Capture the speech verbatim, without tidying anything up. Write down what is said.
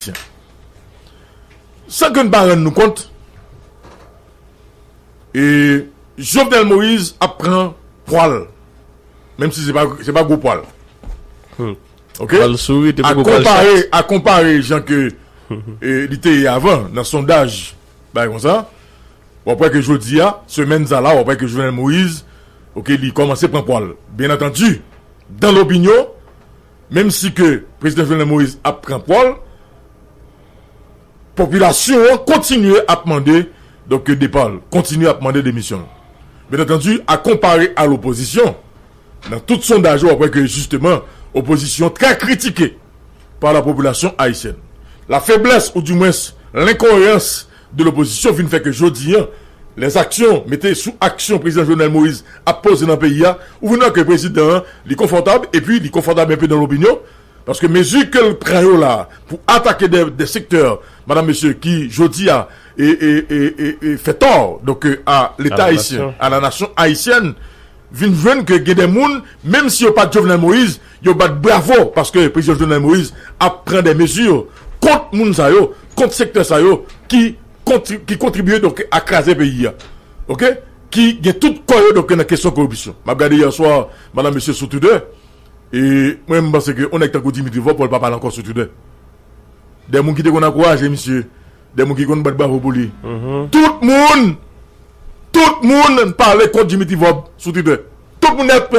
Ayisyen. San ke n pa rann nou kont, e Jovenel Moïse ap pran pwa l, menm si se pa, se pa gwo pwa l. Hmm. Ok? Pral souri, te A poko pral konpare, chat. A konpare jan ke e, li te ye avan, nan sondaj, bagay konsa, w ap wè ke jodi a, semèn sa la, w ap wè ke Jovenel Moïse, ok, li kòmanse pran pwa l. Byen antandi, dan lopinyon, menm si ke prezidan Jovenel Moïse ap pran pwa l, popilasyon an kontinye ap mande, donk, depa l, kontinye ap mande demisyon l. Byen antandi, a konpare a lopozisyon, nan tout sondaj, w ap wè ke, jisteman, opozisyon trè kritike par la population haïtienne. La faiblesse, ou du moins l'incohérence de l'opposition vin fè ke jodi a, les actions, mete sou aksyon prezidan Jovenel Moïse ap poze nan peyi a, ou vin wè ke prezidan an, li konfòtab, epi li konfòtab enpe dan lopinyon, paske mezi ke l pran yo la pou atake de, de sektè, madanm, mesye, ki jodi a e, e, e, e, e fè tò, donk, e, a Leta A la ayisyen, nasyon. A la nasyon ayisyèn, vin jwenn ke gen de moun, menm si yo pa t Jovenel Moïse, yo bat bravo, paske prezidan Jovenel Moïse ap pran de mezi kont moun sa yo, kont sektè sa yo, ki kontri-, ki kontribye, donk, a kraze peyi a. Ok? Ki gen tout kò yo, donk, nan kesyon koripsyon. M ap gade yè swa, madanm, mesye, sou Twitter, e mwen, m panse ke yon nèg tankou Dimitri Vorbe, pou l pa pale ankò sou Twitter. De moun ki te konn ankouraje misye, de moun ki konn bat bravo pou li. Tout moun, tout moun pale kont Dimitri Vorbe sou Twitter. Tout moun nèt,